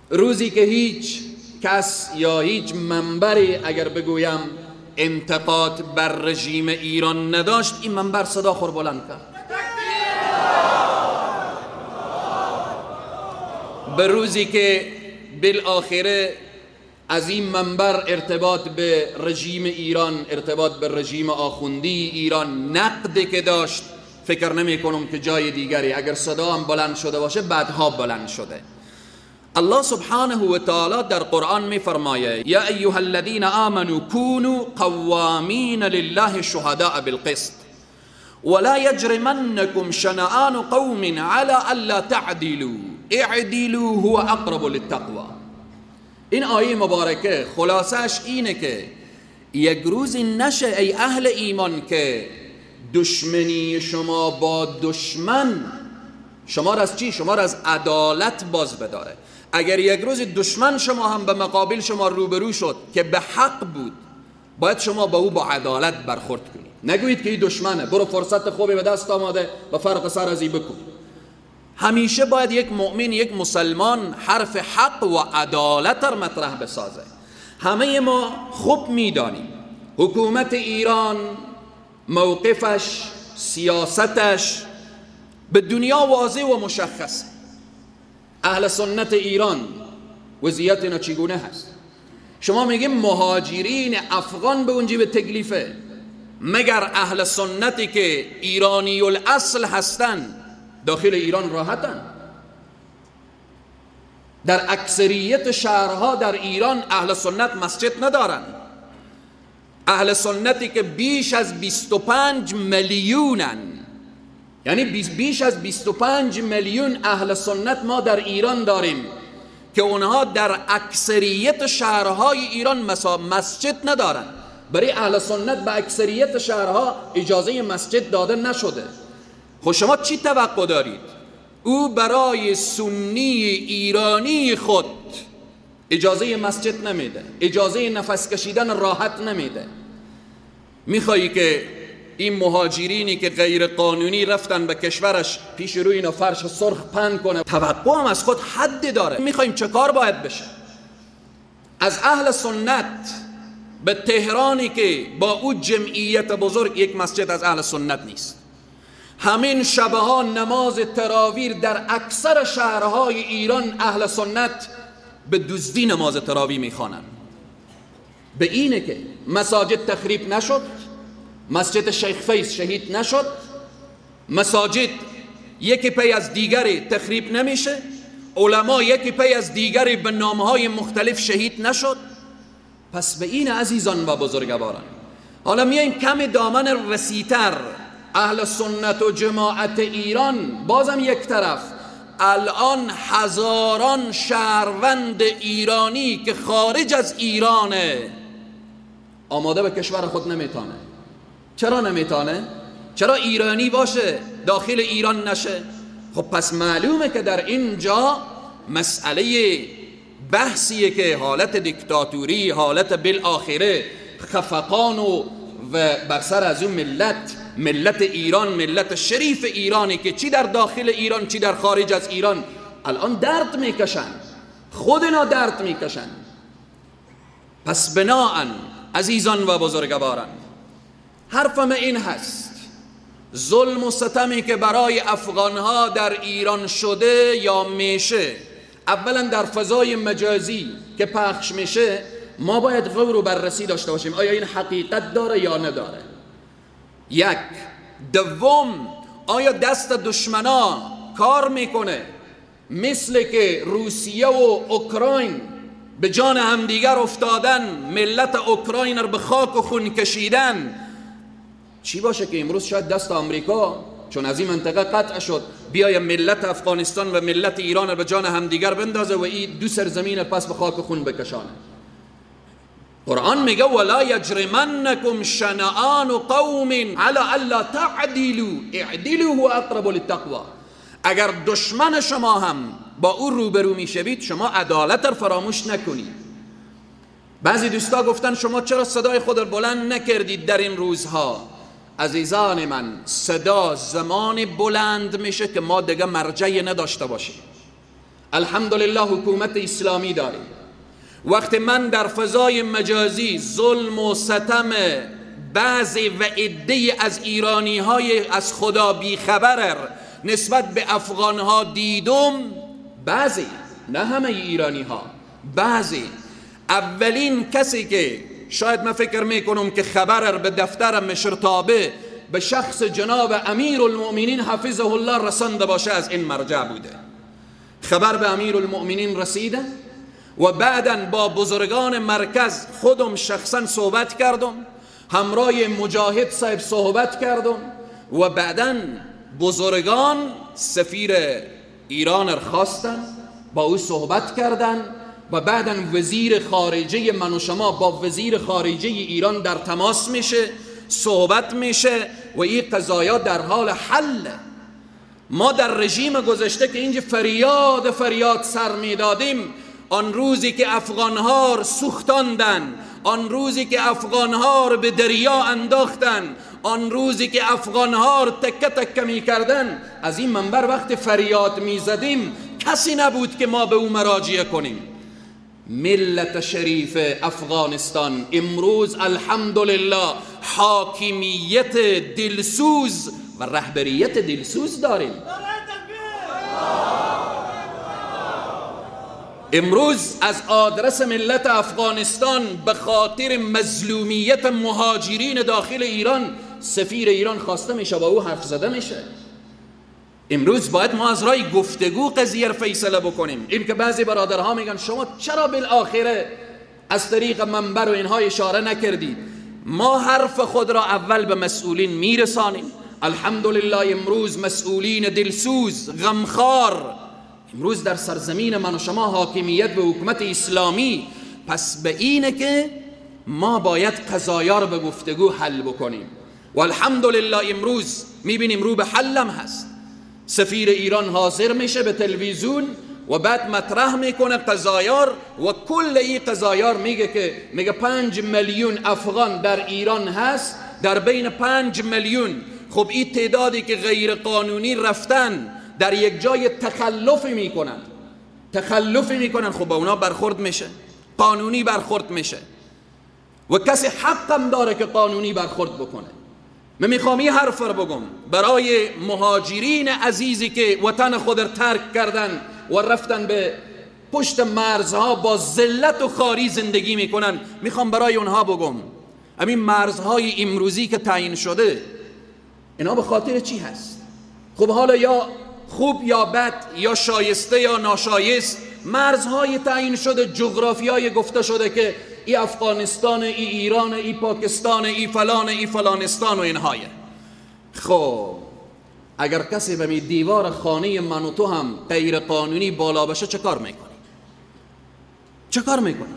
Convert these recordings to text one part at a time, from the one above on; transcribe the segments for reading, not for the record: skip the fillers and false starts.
روزی که هیچ کس یا هیچ منبری اگر بگویم انتقاد بر رژیم ایران نداشت، این منبر صدا خور بلند کرد. به روزی که بالآخره از این منبر ارتباط به رژیم ایران، ارتباط به رژیم آخوندی ایران نقد که داشت، فکر نمی کنم که جای دیگری اگر صدا هم بلند شده باشه بعدها بلند شده. الله سبحانه و تعالی در قرآن می فرمایه یا ایها الذین آمنوا كونوا قوامین لله شهداء بالقسط ولا يجرمنكم شنآن قوم على الا تعدلوا اعدلوا هو اقرب للتقوى. این آیه مبارکه خلاصش اینه که یک روزی نشه ای اهل ایمان که دشمنی شما با دشمن شما را از چی؟ شما را از عدالت باز بداره. اگر یک روز دشمن شما هم به مقابل شما روبرو شد که به حق بود، باید شما با او با عدالت برخورد کنید. نگویید که این دشمنه، برو فرصت خوبی به دست آمده و فرق سر از این بکن. همیشه باید یک مؤمن، یک مسلمان حرف حق و عدالت را مطرح بسازه. همه ما خوب میدانیم حکومت ایران موقفش، سیاستش به دنیا واضح و مشخصه. اهل سنت ایران وضعیت اینا چگونه هست؟ شما میگیم مهاجرین افغان به اونجی به تکلیفه، مگر اهل سنتی که ایرانی الاصل هستن داخل ایران راحتن؟ در اکثریت شهرها در ایران اهل سنت مسجد ندارن. اهل سنتی که بیش از 25 میلیونن، یعنی بیش از 25 میلیون اهل سنت ما در ایران داریم که اونها در اکثریت شهرهای ایران مسجد ندارن. برای اهل سنت به اکثریت شهرها اجازه مسجد داده نشده. خب شما چی توقع دارید؟ او برای سنی ایرانی خود اجازه مسجد نمیده، اجازه نفس کشیدن راحت نمیده. میخوایی که این مهاجرینی که غیر قانونی رفتن به کشورش پیش روی اینا فرش سرخ پهن کنه؟ توقع هم از خود حد داره. میخوایم چه کار باید بشه؟ از اهل سنت به تهرانی که با او جمعیت بزرگ یک مسجد از اهل سنت نیست. همین شبه ها نماز تراویح در اکثر شهرهای ایران اهل سنت به دزدی نماز تراویح میخوانند. به اینه که مساجد تخریب نشد، مسجد شیخ فیض شهید نشد، مساجد یکی پی از دیگری تخریب نمیشه، علما یکی پی از دیگری به نامهای مختلف شهید نشد. پس به این عزیزان و بزرگواران، حالا میایم کم دامن وسیع‌تر، اهل سنت و جماعت ایران بازم یک طرف، الان هزاران شهروند ایرانی که خارج از ایرانه آماده به کشور خود نمیتانه. چرا نمیتانه؟ چرا ایرانی باشه داخل ایران نشه؟ خب پس معلومه که در اینجا مسئله بحثیه که حالت دیکتاتوری، حالت بالآخره خفقان و بر سر از اون ملت، ملت ایران، ملت شریف ایرانی که چی در داخل ایران چی در خارج از ایران الان درد میکشن، خودنا درد میکشن. پس بناءً عزیزان و بزرگواران، حرفم این هست، ظلم و ستمی که برای افغانها در ایران شده یا میشه، اولا در فضای مجازی که پخش میشه، ما باید غور و بررسی داشته باشیم آیا این حقیقت داره یا نداره. یک. دوم، آیا دست دشمنا کار میکنه؟ مثل که روسیه و اوکراین به جان همدیگر افتادن، ملت اوکراین رو به خاک و خون کشیدن، چی باشه که امروز شاید دست آمریکا چون از این منطقه قطع شد بیای ملت افغانستان و ملت ایران رو به جان همدیگر بندازه و این دو سرزمین پس به خاک و خون بکشانه. قرآن میگه ولا یجرمنکم شنآن قوم علی الا تعدلوا اعدلوا هو اقرب للتقوى. اگر دشمن شما هم با او روبرو میشوید شما عدالت رو فراموش نکنید. بعضی دوستا گفتن شما چرا صدای خود رو بلند نکردید در این روزها؟ عزیزان من، صدا زمان بلند میشه که ما دیگه مرجع نداشته باشیم. الحمدلله حکومت اسلامی داریم. وقتی من در فضای مجازی ظلم و ستم بعضی و عده‌ای از ایرانی های از خدا بیخبر نسبت به افغان ها دیدم، بعضی، نه همه ایرانی ها، بعضی، اولین کسی که شاید من فکر میکنم که خبر به دفتر مشرتابه به شخص جناب امیرالمؤمنین حفظه الله رسانده باشه از این مرجع بوده. خبر به امیرالمؤمنین رسیده و بعداً با بزرگان مرکز خودم شخصا صحبت کردم، همراه مجاهد صاحب صحبت کردم و بعداً بزرگان سفیر ایران را خواستن، با او صحبت کردن و بعداً وزیر خارجه من و شما با وزیر خارجه ایران در تماس میشه، صحبت میشه و این قضایا در حال حل. ما در رژیم گذشته که اینجا فریاد فریاد سر میدادیم، آن روزی که افغانها را سوختاندن، آن روزی که افغانها را به دریا انداختن، آن روزی که افغانها را تکه تکه میکردن، از این منبر وقت فریاد میزدیم کسی نبود که ما به او مراجعه کنیم. ملت شریف افغانستان امروز الحمدلله حاکمیت دلسوز و رهبریت دلسوز داریم. امروز از آدرس ملت افغانستان به خاطر مظلومیت مهاجرین داخل ایران سفیر ایران خواسته میشه، با او حرف زده میشه. امروز باید ما از رای گفتگو قضیه رو فیصله بکنیم. این که بعضی برادرها میگن شما چرا بالآخره از طریق منبر و اینها اشاره نکردید، ما حرف خود را اول به مسئولین میرسانیم. الحمدلله امروز مسئولین دلسوز غمخوار امروز در سرزمین من و شما حاکمیت و حکومت اسلامی. پس به اینه که ما باید قضایا رو به گفتگو حل بکنیم و الحمدلله امروز میبینیم رو به حلم هست. سفیر ایران حاضر میشه به تلویزیون و بعد مطرح میکنه قضایار و کل این قضایار میگه که میگه 5 میلیون افغان در ایران هست، در بین 5 میلیون خب این تعدادی که غیر قانونی رفتن در یک جای تخلفی میکنن، خب با اونا برخورد میشه، قانونی برخورد میشه و کسی حقم داره که قانونی برخورد بکنه. من میخوام این حرف رو بگم برای مهاجرین عزیزی که وطن خود رو ترک کردن و رفتن به پشت مرزها با ذلت و خواری زندگی میکنن، میخوام برای اونها بگم همین مرزهای امروزی که تعیین شده اینا به خاطر چی هست؟ خب حالا یا خوب یا بد یا شایسته یا ناشایست، مرزهای تعیین شده، جغرافیای گفته شده که ای افغانستان، ای ایران، ای پاکستان، ای فلان، ای فلانستان و اینهای. خب اگر کسی به می دیوار خانه من و تو هم غیر قانونی بالا بشه چه کار میکنی؟ چه کار میکنی؟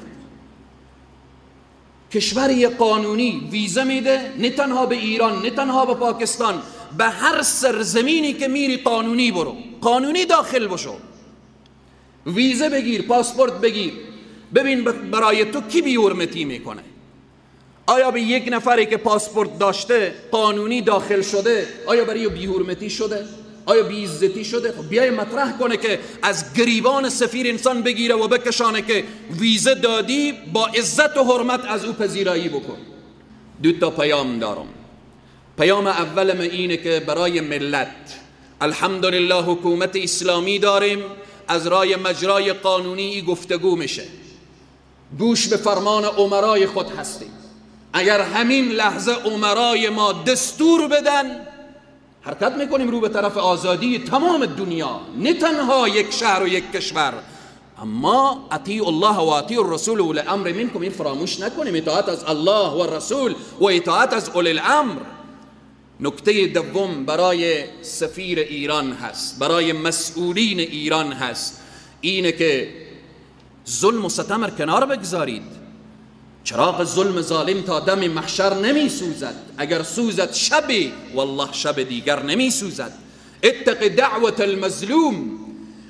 کشوری قانونی ویزه میده، نه تنها به ایران، نه تنها به پاکستان، به هر سرزمینی که میری قانونی برو، قانونی داخل بشو، ویزه بگیر، پاسپورت بگیر، ببین برای تو کی بی‌حرمتی میکنه. آیا به یک نفری که پاسپورت داشته قانونی داخل شده آیا برای بی‌حرمتی شده؟ آیا بی‌عزتی شده؟ خب بیای مطرح کنه که از گریبان سفیر انسان بگیره و بکشانه که ویزه دادی، با عزت و حرمت از او پذیرایی بکن. دو تا پیام دارم. پیام اولم اینه که برای ملت الحمدلله حکومت اسلامی داریم، از رای مجرای قانونی گفتگو میشه، گوش به فرمان امرای خود هستیم. اگر همین لحظه امرای ما دستور بدن حرکت میکنیم رو به طرف آزادی تمام دنیا، نه تنها یک شهر و یک کشور. اما اطیع الله و اطیع الرسول و اولی الامر منکم، این فراموش نکنیم، اطاعت از الله و رسول و اطاعت از اولی الامر. نکته دوم برای سفیر ایران هست، برای مسئولین ایران هست، اینه که ظلم و ستم کنار بگذارید. چراغ ظلم ظالم تا دم محشر نمی سوزد، اگر سوزد شبی والله شب دیگر نمی سوزد. اتق دعوت المظلوم.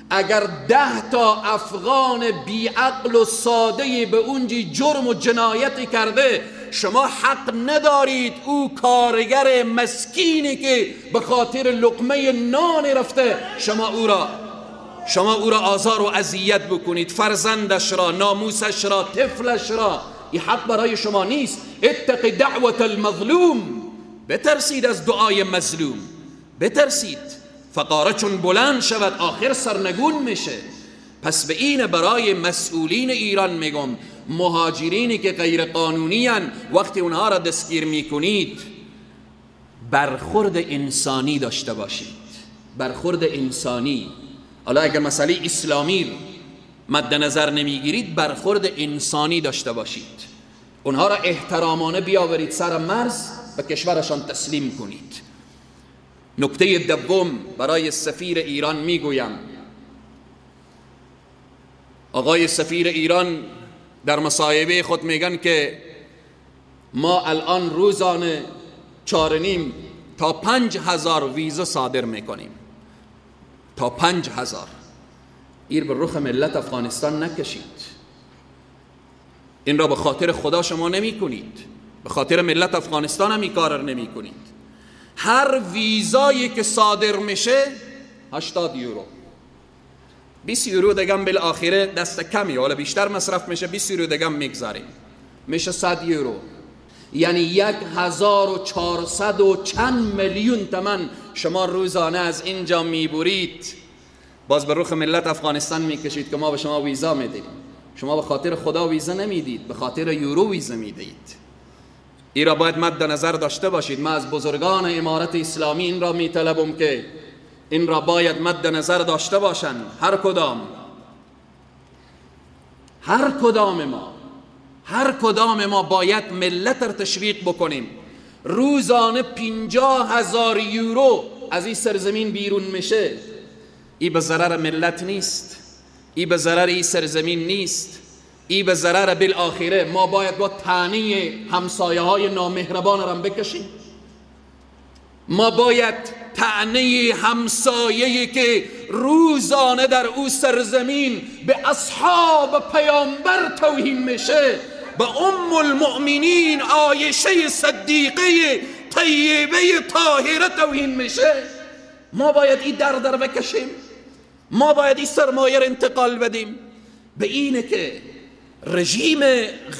اگر 10 تا افغان بیعقل و ساده به اونجی جرم و جنایت کرده، شما حق ندارید او کارگر مسکینی که به خاطر لقمه نان رفته شما او را شما او را آزار و اذیت بکنید، فرزندش را، ناموسش را، طفلش را، این حق برای شما نیست. اتق دعوت المظلوم، بترسید از دعای مظلوم، بترسید. فقاره چون بلند شود آخر سرنگون میشه. پس به این برای مسئولین ایران میگم، مهاجرینی که غیر قانونی هن، وقتی اونها را دستگیر میکنید برخورد انسانی داشته باشید، برخورد انسانی. حالا اگر مسئله اسلامی مد نظر نمیگیرید، برخورد انسانی داشته باشید، اونها را احترامانه بیاورید سر مرز، به کشورشان تسلیم کنید. نکته دوم برای سفیر ایران میگویم، آقای سفیر ایران در مصاحبه خود میگن که ما الان روزانه 4.5 تا 5 هزار ویزا صادر میکنیم، تا 5,000. ایر به رخ ملت افغانستان نکشید، این را به خاطر خدا شما نمی کنید، به خاطر ملت افغانستان هم این کار را نمی کنید. هر ویزایی که صادر میشه 80 یورو، 20 یورو دیگه بالاخره دست کمی، حالا بیشتر مصرف میشه، 20 یورو دیگه میگذاریم میشه 100 یورو، یعنی 1400 و چند میلیون تومن شما روزانه از اینجا میبرید، باز به رخ ملت افغانستان میکشید که ما به شما ویزا میدیم. شما به خاطر خدا ویزا نمیدید، به خاطر یورو ویزا میدید. این را باید مد نظر داشته باشید. من از بزرگان امارت اسلامی این را میطلبم که این را باید مد نظر داشته باشند. هر کدام ما باید ملت را تشویق بکنیم. روزانه 50,000 یورو از این سرزمین بیرون میشه. ای به ضرر ملت نیست، ای به ضرر این سرزمین نیست، ای به ضرر بالآخره. ما باید با طعنه همسایه های نامهربان را بکشیم. ما باید طعنه همسایه‌ای که روزانه در او سرزمین به اصحاب پیامبر توهین میشه، به ام المؤمنین عایشه صدیقه طیبه طاهره توهین میشه، ما باید این درد را بکشیم، ما باید این سرمایه را انتقال بدیم. به اینه که رژیم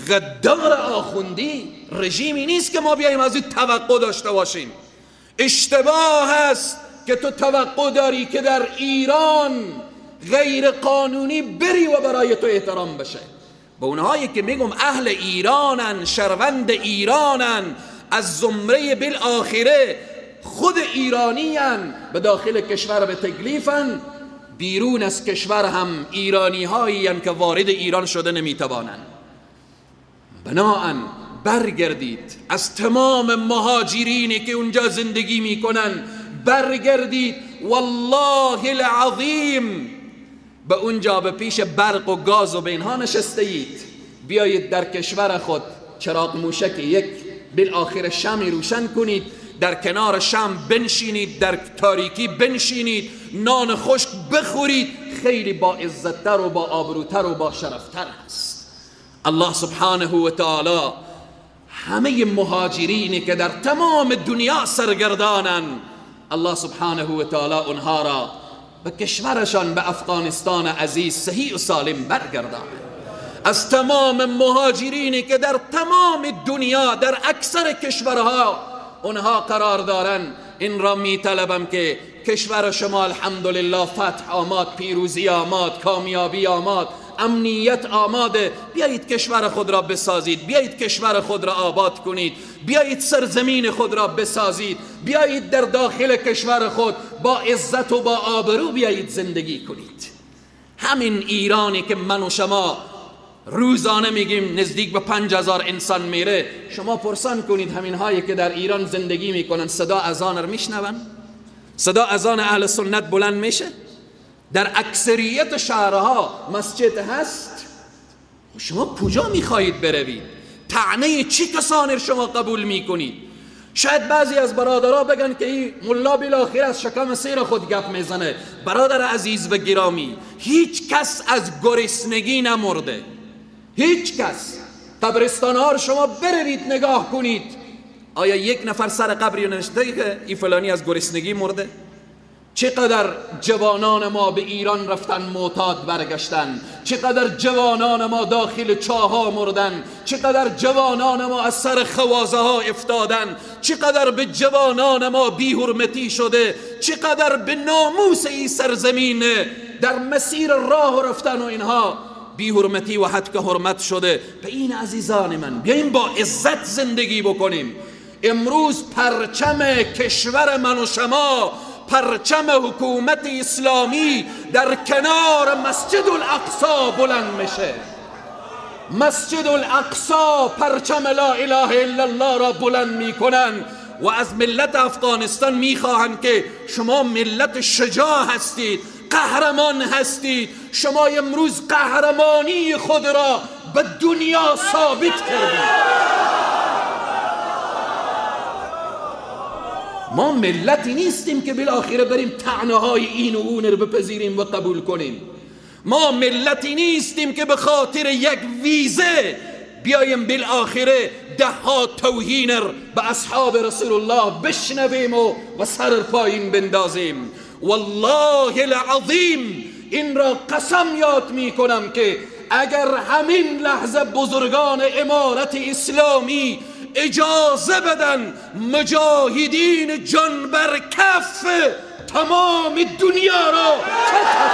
غدار آخوندی رژیمی نیست که ما بیاییم از این توقع داشته باشیم. اشتباه است که تو توقع داری که در ایران غیر قانونی بری و برای تو احترام بشه. به اونهایی که میگم اهل ایرانن، شهروند ایرانن، از زمره بالآخره خود ایرانیان، به داخل کشور به تکلیفن، بیرون از کشور هم ایرانی هایی که وارد ایران شده نمیتوانند. بناهن برگردید از تمام مهاجرینی که اونجا زندگی میکنن، برگردید والله العظیم به اونجا به پیش برق و گاز و به اینها نشسته اید. بیایید در کشور خود چراغ موشک یک بالآخر شمعی روشن کنید، در کنار شمع بنشینید، در تاریکی بنشینید، نان خشک بخورید، خیلی با عزتتر و با آبروتر و با شرفتر هست. الله سبحانه و تعالی همه مهاجرینی که در تمام دنیا سرگردانن، الله سبحانه و تعالی اونها را به کشورشان، به افغانستان عزیز صحیح و سالم برگردانه. از تمام مهاجرینی که در تمام دنیا در اکثر کشورها اونها قرار دارن، این را می طلبم که کشور شما الحمدلله فتح آمد، پیروزی آمد، کامیابی آمد، امنیت آماده، بیایید کشور خود را بسازید، بیایید کشور خود را آباد کنید، بیایید سرزمین خود را بسازید، بیایید در داخل کشور خود با عزت و با آبرو بیایید زندگی کنید. همین ایرانی که من و شما روزانه میگیم نزدیک به 5000 انسان میره، شما پرسان کنید همین هایی که در ایران زندگی میکنن صدا اذان رو میشنون؟ صدا اذان اهل سنت بلند میشه؟ در اکثریت شهرها مسجد هست. شما کجا میخواهید بروید؟ طعنه چی کسانی شما قبول میکنید؟ شاید بعضی از برادرها بگن که این ملا بالاخره از شکم سیر خود گپ میزنه. برادر عزیز و گرامی، هیچ کس از گرسنگی نمرده، هیچ کس. قبرستان ها رو شما بروید نگاه کنید، آیا یک نفر سر قبری نشده که این فلانی از گرسنگی مرده؟ چقدر جوانان ما به ایران رفتن معتاد برگشتن، چقدر جوانان ما داخل چاها مردن، چقدر جوانان ما از سر خوازه ها افتادن، چقدر به جوانان ما بی حرمتی شده، چقدر به ناموس این سرزمین در مسیر راه رفتن و اینها بی حرمتی و حد که حرمت شده. به این عزیزان من، بیاییم با عزت زندگی بکنیم. امروز پرچم کشور من و شما، پرچم حکومت اسلامی در کنار مسجد الاقصا بلند میشه. مسجد الاقصا پرچم لا اله الا الله را بلند میکنن و از ملت افغانستان میخواهند که شما ملت شجاع هستید، قهرمان هستید، شما امروز قهرمانی خود را به دنیا ثابت کردید. ما ملتی نیستیم که بالاخره بریم طعنه های این و اون رو بپذیریم و قبول کنیم. ما ملتی نیستیم که به خاطر یک ویزه بیایم بالاخره ده ها توهین به اصحاب رسول الله بشنویم و سر پایین بندازیم. والله العظیم این را قسم یاد می کنم که اگر همین لحظه بزرگان امارت اسلامی اجازه بدن مجاهدین جان بر کف تمام دنیا را فتح،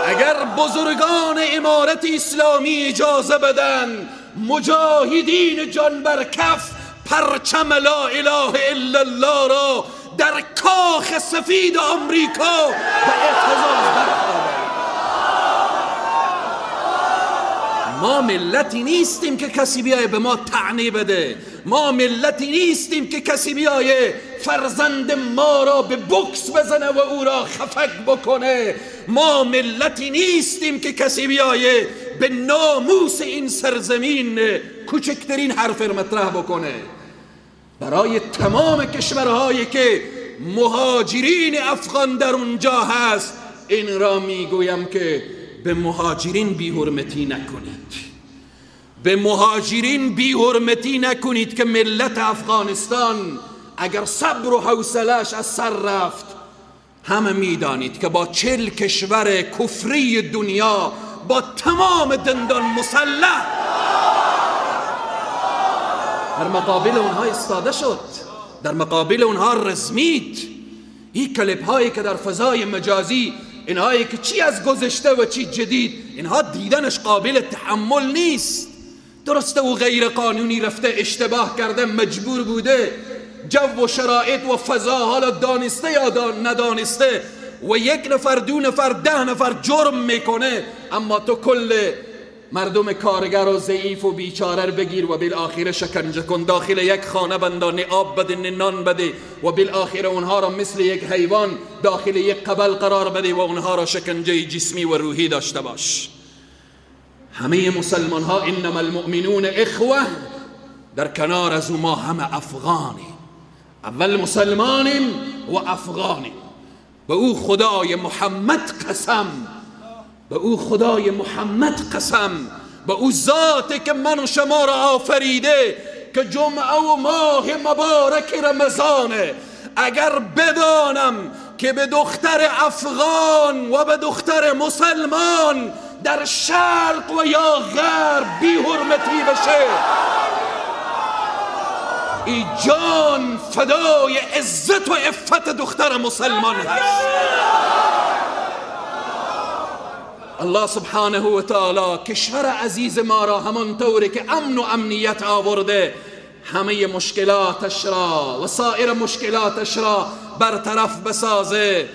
اگر بزرگان امارت اسلامی اجازه بدن مجاهدین جان بر کف پرچم لا اله الا الله را در کاخ سفید آمریکا به اعتزاز برخوردن. ما ملتی نیستیم که کسی بیایه به ما طعنه بده، ما ملتی نیستیم که کسی بیایه فرزند ما را به بکس بزنه و او را خفک بکنه. ما ملتی نیستیم که کسی بیایه به ناموس این سرزمین کوچکترین حرف مطرح بکنه. برای تمام کشورهایی که مهاجرین افغان در اونجا هست این را میگویم که به مهاجرین بی حرمتی نکنید، به مهاجرین بی حرمتی نکنید که ملت افغانستان اگر صبر و حوصله‌اش از سر رفت، همه میدانید که با 40 کشور کفری دنیا با تمام دندان مسلح در مقابل اونها ایستاده شد، در مقابل اونها رزمید. این کلیپ هایی که در فضای مجازی، اینهایی که چی از گذشته و چی جدید، اینها دیدنش قابل تحمل نیست. درسته او غیر قانونی رفته، اشتباه کرده، مجبور بوده، جو و شرایط و فضا حالا دانسته یا ندانسته، و یک نفر، 2 نفر، 10 نفر جرم میکنه، اما تو کل مردم کارگر و ضعیف و بیچاره بگیر و بالآخره شکنجه کن، داخل یک خانه بندان، آب بده، نان بده و بالآخره اونها را مثل یک حیوان داخل یک قبل قرار بده و اونها را شکنجه جسمی و روحی داشته باش. همه مسلمان ها انما المؤمنون اخوه، در کنار از ما همه افغانیم، اول مسلمانیم و افغانیم. به او خدای محمد قسم، به او خدای محمد قسم، به او ذاتی که من و شما را آفریده که جمعه و ماه مبارک رمضانه، اگر بدانم که به دختر افغان و به دختر مسلمان در شرق و یا غرب بی حرمتی بشه، ای جان فدای عزت و عفت دختر مسلمان هست. الله سبحانه و تعالی کشور عزیز ما را همان طوری که امن و امنیت آورده، همه مشکلاتش را و سایر مشکلاتش را برطرف بسازه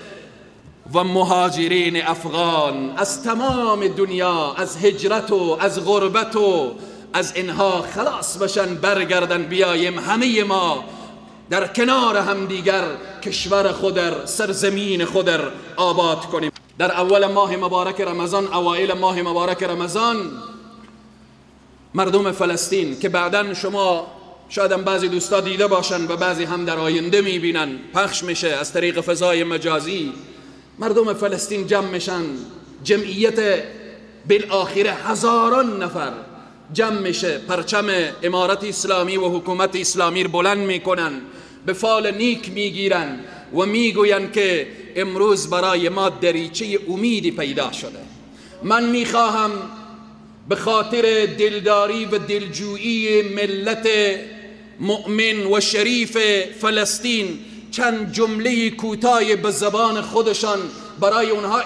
و مهاجرین افغان از تمام دنیا، از هجرت و از غربت و از اینها خلاص بشن، برگردن، بیایم همه ما در کنار همدیگر کشور خود، سرزمین خود آباد کنیم. در اول ماه مبارک رمضان، اوائل ماه مبارک رمضان، مردم فلسطین که بعداً شما شاید هم بعضی دوستا دیده باشن و بعضی هم در آینده میبینن، پخش میشه از طریق فضای مجازی، مردم فلسطین جمع میشن، جمعیت بالآخره هزاران نفر جمع میشه، پرچم امارت اسلامی و حکومت اسلامی رو بلند میکنن، به فال نیک میگیرن و میگویند که امروز برای ما دریچه امیدی پیدا شده. من میخواهم به خاطر دلداری و دلجویی ملت مؤمن و شریف فلسطین چند جمله کوتاه به زبان خودشان برای اونها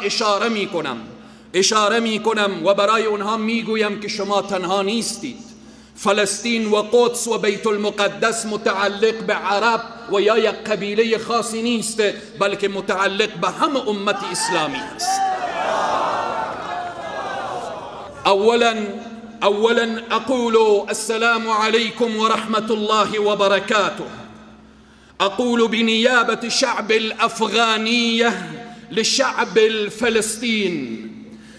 اشاره میکنم و برای اونها میگویم که شما تنها نیستید. فلسطین و قدس و بیت المقدس متعلق به عرب و یا یک قبیله خاصی نیست، بلکه متعلق به همه امت اسلامی است. اولا اقول السلام علیکم و رحمة الله و برکاته. اقول بنیابة شعب الافغانیة لشعب الفلسطين: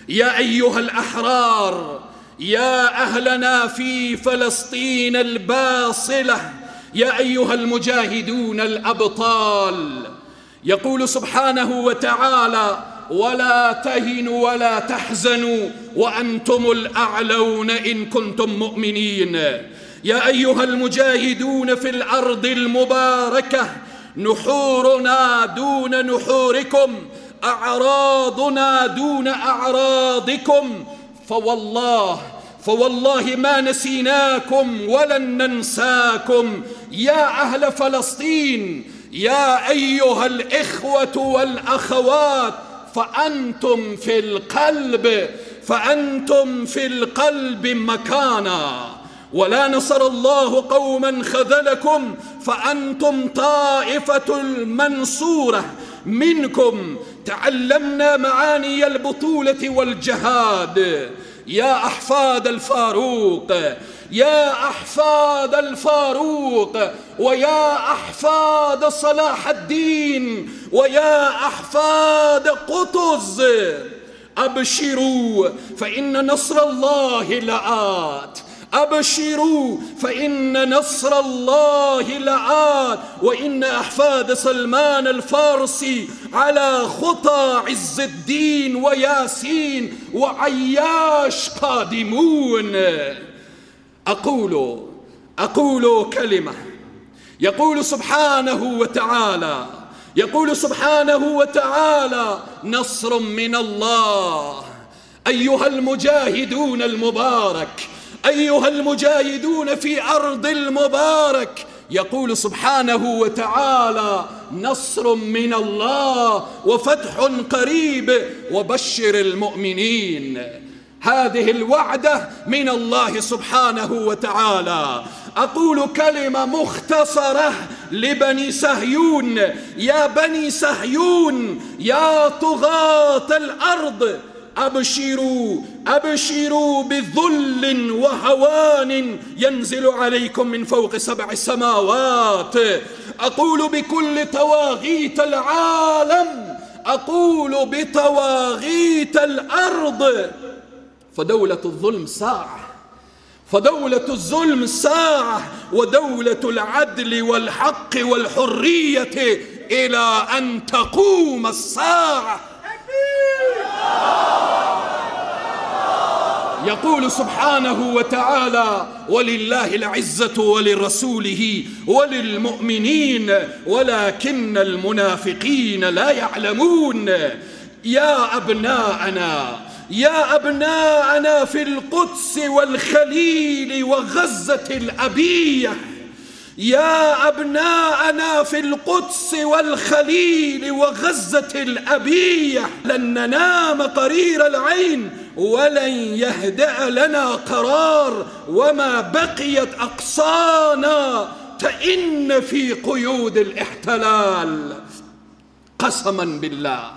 يا أيها الأحرار، يا أهلنا في فلسطين الباصلة، يا أيها المجاهدون الأبطال. يقول سبحانه وتعالى: ولا تهنوا ولا تحزنوا وأنتم الأعلون إن كنتم مؤمنين. يا أيها المجاهدون في الأرض المباركة، نحورنا دون نحوركم، أعراضنا دون أعراضكم، فوالله ما نسيناكم ولن ننساكم يا أهل فلسطين، يا أيها الإخوة والأخوات، فأنتم في القلب مكانا. ولا نصر الله قوما خذلكم فأنتم طائفة المنصورة منكم. تعلمنا معاني البطولة والجهاد يا أحفاد الفاروق، يا أحفاد الفاروق، ويا أحفاد صلاح الدين، ويا أحفاد قطز. أبشروا فإن نصر الله لآت، أبشروا فإن نصر الله لآت، وإن أحفاد سلمان الفارسي على خطى عز الدين وياسين وعياش قادمون. أقول كلمة. يقول سبحانه وتعالى: نصر من الله. أيها المجاهدون المبارك، أيها المجاهدون في أرض المبارك، يقول سبحانه وتعالى: نصر من الله وفتح قريب وبشر المؤمنين. هذه الوعدة من الله سبحانه وتعالى. أقول كلمة مختصرة لبني سهيون: يا بني سهيون، يا طغاة الأرض، أبشروا بذل وهوان ينزل عليكم من فوق 7 سماوات. أقول بكل طواغيت العالم، أقول بطواغيت الأرض، فدولة الظلم ساعة، فدولة الظلم ساعة، ودولة العدل والحق والحرية إلى أن تقوم الساعة. يقول سبحانه وتعالى: ولله العزة ولرسوله وللمؤمنين ولكن المنافقين لا يعلمون. يا أبناءنا في القدس والخليل وغزة الأبية، يا أبناءنا في القدس والخليل وغزة الأبية، لن ننام قرير العين ولن يهدأ لنا قرار، وما بقيت أقصانا تئن في قيود الاحتلال. قسما بالله،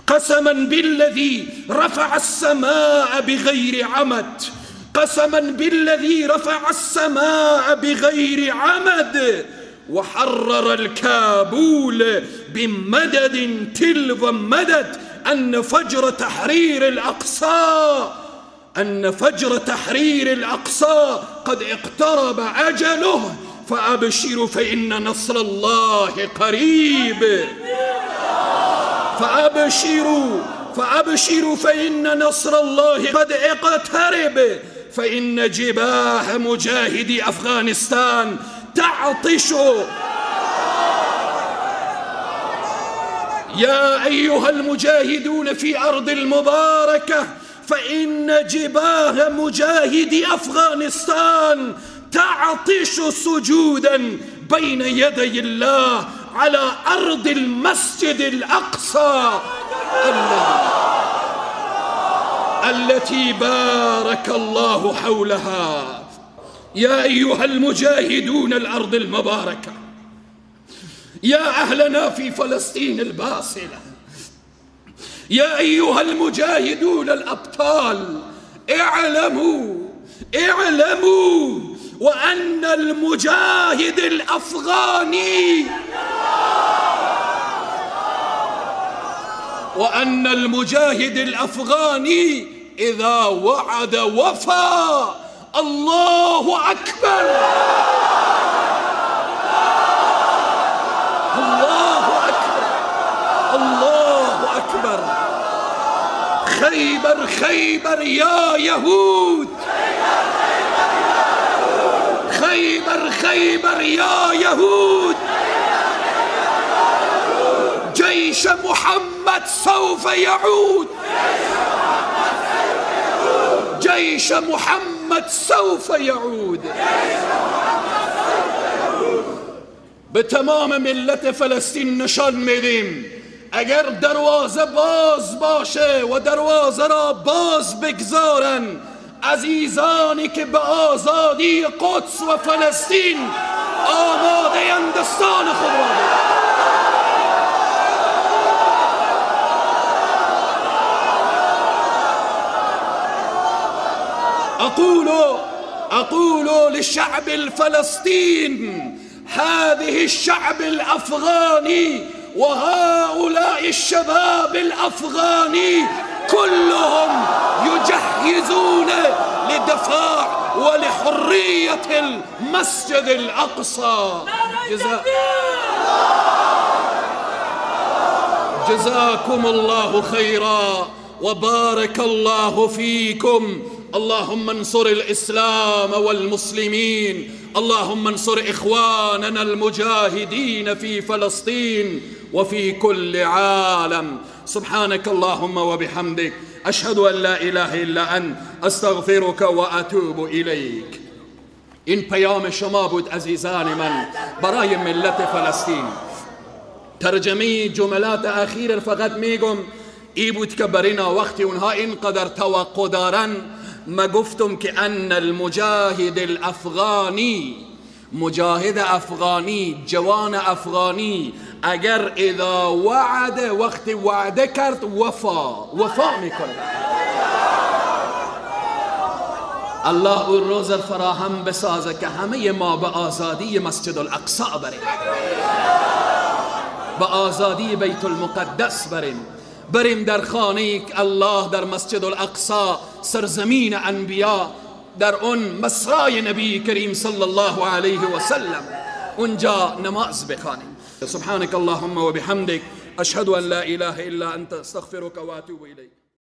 قسما بالذي رفع السماء بغير عمد، قسما بالذي رفع السماء بغير عمد وحرر الكابول بمدد تلو مدد، أن فجر تحرير الأقصى، أن فجر تحرير الأقصى قد اقترب أجله، فأبشروا فإن نصر الله قريب. فأبشروا فإن نصر الله قد اقترب، فإن جباه مجاهدي أفغانستان تعطش. يا أيها المجاهدون في أرض المباركة، فإن جباه مجاهدي أفغانستان تعطش سجودا بين يدي الله على أرض المسجد الأقصى التي بارك الله حولها. يا أيها المجاهدون الأرض المباركة، يا أهلنا في فلسطين الباصلة، يا أيها المجاهدون الأبطال، اعلموا اعلموا وأن المجاهد الأفغاني، وأن المجاهد الأفغاني إذا وعد وفى. الله أكبر، الله أكبر، الله أكبر. خيبر خيبر يا يهود، خيبر خيبر يا يهود، جيش محمد سوف يعود، جيش محمد سوف يعود. به تمام ملت فلسطین نشان میدیم اگر دروازه باز باشه و دروازه را باز بگذارن، عزیزانی که به آزادی قدس و فلسطین آماده اندستان خود را أقول للشعب الفلسطين، هذه الشعب الأفغاني وهؤلاء الشباب الأفغاني كلهم يجهزون لدفاع ولحرية المسجد الأقصى. جزاكم الله خيرا وبارك الله فيكم. اللهم انصر الإسلام والمسلمين، اللهم انصر إخواننا المجاهدين في فلسطين وفي كل عالم. سبحانك اللهم وبحمدك، أشهد أن لا إله إلا أنت، أستغفرك وأتوب إليك. این پیام شما بود عزیزان من برای ملت فلسطین. ترجمه جملات اخیر فقط میگم ای بود که بر اینا وقتی اونها اینقدر توقع دارن، ما گفتم که ان المجاهد الافغانی، مجاهد افغانی، جوان افغانی، اگر اذا وعد، وقتی وعده کرد وفا میکنه. الله اون روز فراهم بسازه که همه ما به آزادی مسجد الاقصی بریم، به آزادی بیت المقدس بریم، بریم در خانه الله، در مسجد الاقصی، سرزمین انبیا، در اون مسرای نبی کریم صلی الله علیه و سلم، اونجا نماز بخوانیم. سبحانك اللهم وبحمدك، أشهد أن لا إله إلا أنت، أستغفرك وأتوب إليك.